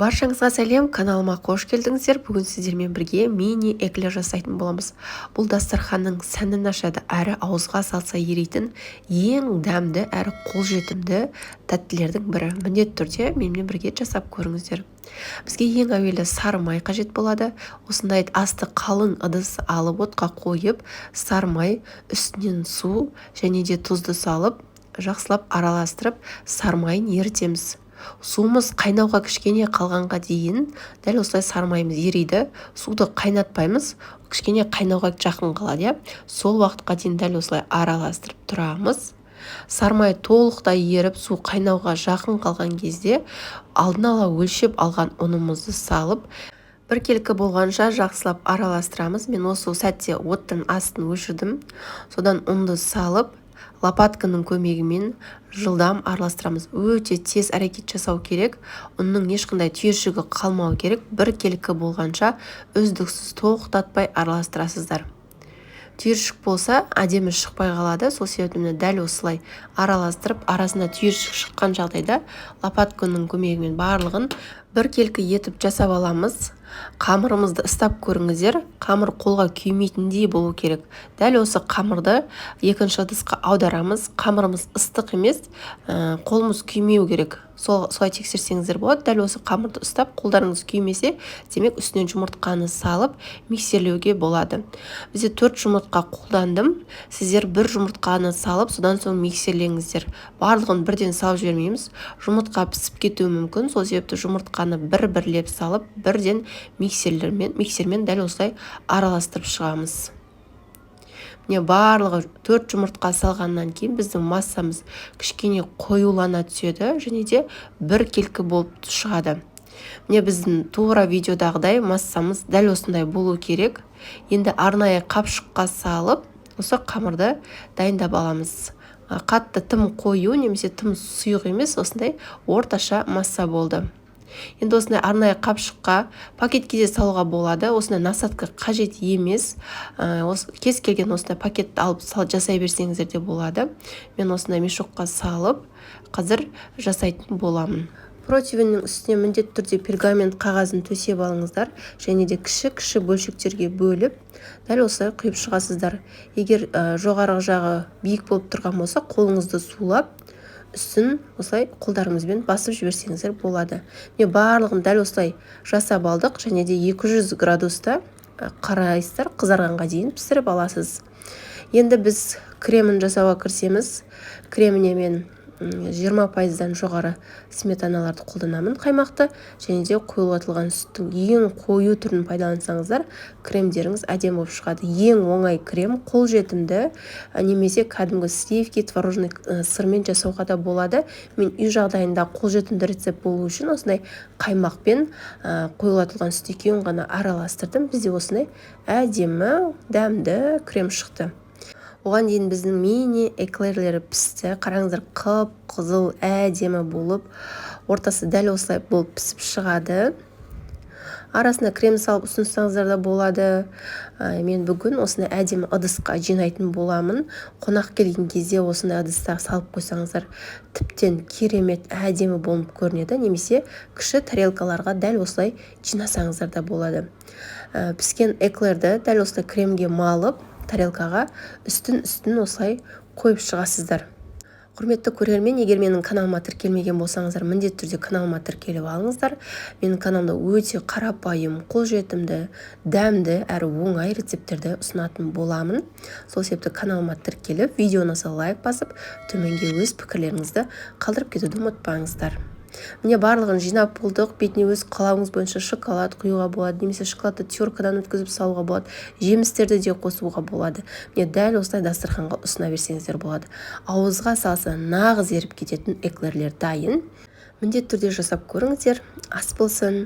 Баршаңызға сәлем! Каналыма қош келдіңіздер! Бүгін сіздермен бірге мини эклер жасайтын боламыз. Бұл дастарханның сәнін ашады әрі ауызға салса ерейтін ең дәмді әрі қолжетімді тәттілердің бірі. Міндетті түрде менімен бірге жасап көріңіздер. Бізге ең әуелі сары май қажет болады. Осындай асты қалың ыдыс алып, отқа қойып, сары май, үстінен су және де тұзды салып, жақсылап араластырып, сары майын ерітеміз. Суымыз қайнауға кішкене қалғанға дейін дәл осылай сары майымыз ериді. Суды қайнатпаймыз, кішкене қайнауға жақын қалады, иә, сол уақытқа дейін дәл осылай араластырып тұрамыз. Сары май толықтай еріп, су қайнауға жақын қалған кезде алдын ала өлшеп алған ұнымызды салып, біркелкі болғанша жақсылап араластырамыз. Мен осы сәтте оттың астын өшірдім. Содан ұнды салып, лопатканың көмегімен жылдам араластырамыз. Өте тез әрекет жасау керек, ұнның ешқандай түйіршігі қалмау керек. Біркелкі болғанша үздіксіз, тоқтатпай араластырасыздар. Түйіршік болса, әдемі шықпай қалады. Сол себепті дәл осылай араластырып, арасында түйіршік шыққан жағдайда лопатканың көмегімен барлығын біркелкі етіп жасап аламыз. Қамырымызды ұстап көріңіздер, қамыр қолға күймейтіндей болу керек. Дәл осы қамырды екінші ыдысқа аударамыз. Қамырымыз ыстық емес, қолымыз күймеу керек. Солай тексерсеңіздер болады. Дәл осы қамырды ұстап, қолдарыңыз күймесе, демек, үстінен жұмыртқаны салып, миксерлеуге болады. Бізде төрт жұмыртқа қолдандым. Сіздер бір жұмыртқаны салып, содан соң миксерлеңіздер. Барлығын бірден салып жібермейміз, жұмыртқа пісіп кетуі мүмкін. Сол себепті жұмыртқаны бір бірлеп салып, бірден миксермен дәл осылай араластырып шығамыз. Міне, барлығы төрт жұмыртқа салғаннан кейін біздің массамыз кішкене қоюлана түседі және де біркелкі болып шығады. Міне, біздің тура видеодағыдай массамыз дәл осындай болу керек. Енді арнайы қапшыққа салып, осы қамырды дайындап аламыз. Қатты тым қою немесе тым сұйық емес, осындай орташа масса болды. Енді осындай арнайы қапшыққа, пакетке де салуға болады, осындай насадка қажет емес. Кез келген осындай пакетті алып жасай берсеңіздер де болады. Мен осындай мешокқа салып, қазір жасайтын боламын. Противеньнің үстіне міндетті түрде пергамент қағазын төсеп алыңыздар және де кіші-кіші бөлшектерге бөліп, дәл осылай құйып шығасыздар. Егер жоғарғы жағы биік болып тұрған болса, қолыңызды сулап, үстін осылай қолдарыңызбен басып жіберсеңіздер болады. Міне, барлығын дәл осылай жасап алдық және де 200 градуста қарайсыздар, қызарғанға дейін пісіріп аласыз. Енді біз кремін жасауға кірісеміз. Креміне мен 20%-дан жоғары сметаналарды қолданамын, қаймақты және де қоюлатылған сүттің ең қою түрін пайдалансаңыздар, кремдеріңіз әдемі болып шығады. Ең оңай крем, қолжетімді, немесе кәдімгі сливки, творожный сырмен жасауға да болады. Мен үй жағдайында қолжетімді рецепт болу үшін осындай қаймақпен қоюлатылған сүт екеуін ғана араластырдым. Бізде осындай әдемі, дәмді крем шықты. Оған дейін біздің мини эклерлері пісті. Қараңыздар, қып қызыл әдемі болып, ортасы дәл осылай болып пісіп шығады. Арасына крем салып ұсынсаңыздар да болады. Мен бүгін осындай әдемі ыдысқа жинайтын боламын. Қонақ келген кезде осындай ыдысқа салып қойсаңыздар, тіптен керемет әдемі болып көрінеді немесе кіші тарелкаларға дәл осылай жинасаңыздар да болады. Піскен эклерді дәл осылай кремге малып, тарелкаға үстін үстін осылай қойып шығасыздар. Құрметті көрермен, егер менің каналыма тіркелмеген болсаңыздар, міндетті түрде каналыма тіркеліп алыңыздар. Менің каналымда өте қарапайым, қолжетімді, дәмді әрі оңай рецепттерді ұсынатын боламын. Сол себепті каналыма тіркеліп, видеоны лайк басып, төменге өз пікірлеріңізді қалдырып кетуді ұмытпаңыздар. Міне, барлығын жинап болдық. Бетіне өз қалауыңыз бойынша шоколад құюға болады немесе шоколадты теркадан өткізіп салуға болады, жемістерді де қосуға болады. Міне, дәл осылай дастарханға ұсына берсеңіздер болады. Ауызға салса, нағыз еріп кететін эклерлер дайын. Міндетті түрде жасап көріңіздер. Ас болсын!